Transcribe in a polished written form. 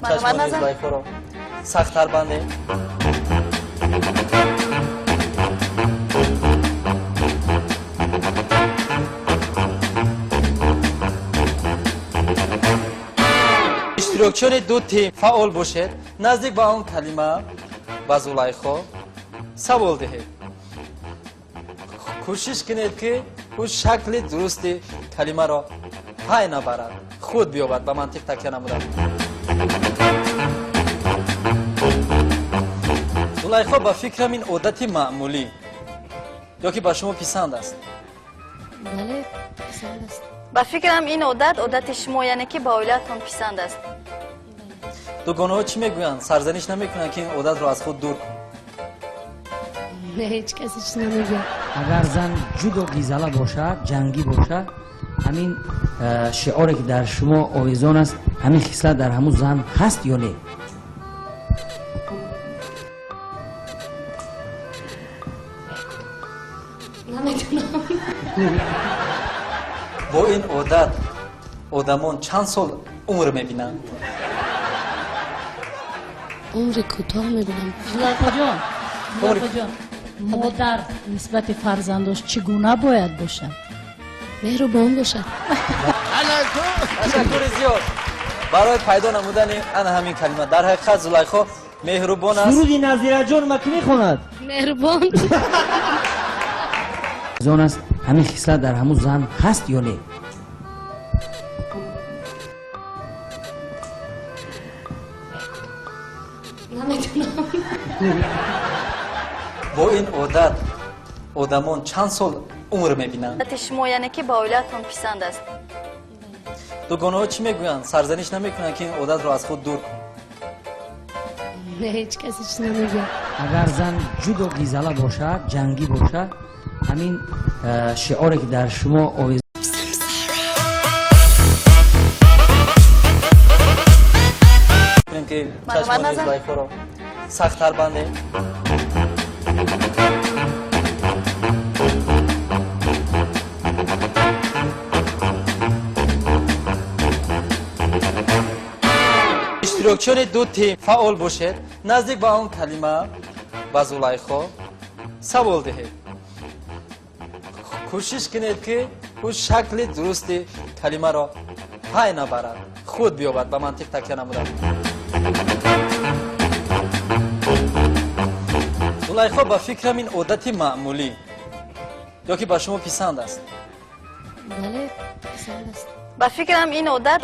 Чашмони Зулайхоро сахттар бандем. Иштирокчиёни ду тим фаъол бошед, наздик ба он калима ба Зулайхо савол диҳед. Кӯшиш кунед, ки ӯ шакли дурусти калимаро пай набарад, худ биёбад, ба мантиқ такя намудад. Зулайхо, ба фикрам, ин одати маъмулӣ ё ки ба шумо писанд аст? Бале, писанд аст. Ба фикрам, ин одат одати шумо, яъне ки ба оилаатон писанд аст. Дугонаҳо чӣ мегӯянд? Сарзаниш намекунанд, ки ин одатро аз худ дур кун? Не, ҳеҷ касе чиз намегӯяд. Агар зан ҷудо гизала бошад, ҷангӣ бошад, ҳамин шиоре ки дар шумо овезон аст, ҳамин хислат дар ҳамун зан ҳаст ё не? Наметунам. Бо ин одат одамон чанд сол умр мебинанд? Умри кӯтоҳ мебинам. Зулайхоҷон, Зулайхоҷон, модар нисбати фарзандош чӣ гуна бояд бошад? Меҳрубон бошад. Ташаккури зиёд барои пайдо намудани ана ҳамин калима. Дар ҳақиқат, Зулайхо меҳрубон аст. Суруди Назираҷон ма кӣ мехонад? Меҳрубон. Зон аст, ҳамин хислат дар ҳамун зан ҳаст ё не? Наметунам. Бо ин одат одамон чанд сол умр мебинанд? Одати шумо, яъне ки ба оилаатон писанд аст. Дугонаҳо чӣ мегӯянд? Сарзаниш намекунанд, ки ин одатро аз худ дур кун? Не, ҳеҷ касе чиз намегӯяд. Агар зан ҷудо гизала бошад, ҷангӣ бошад, ҳамин шиоре ки дар шумо овез Кунем, ки Марҳамат, чашмони Назар. Зулайхоро сахттар бандем. Иштирокчиёни ду тим фаъол бошед, наздик ба он калима ба Зулайхо савол диҳед. Кӯшиш кунед, ки ӯ шакли дурусти калимаро пай набарад, худ биёбад, ба мантиқ такя намудад. Зулайхо, ба фикрам, ин одати маъмулӣ ё ки ба шумо писанд аст? Бале, писанд аст. Ба фикрам, ин одат одат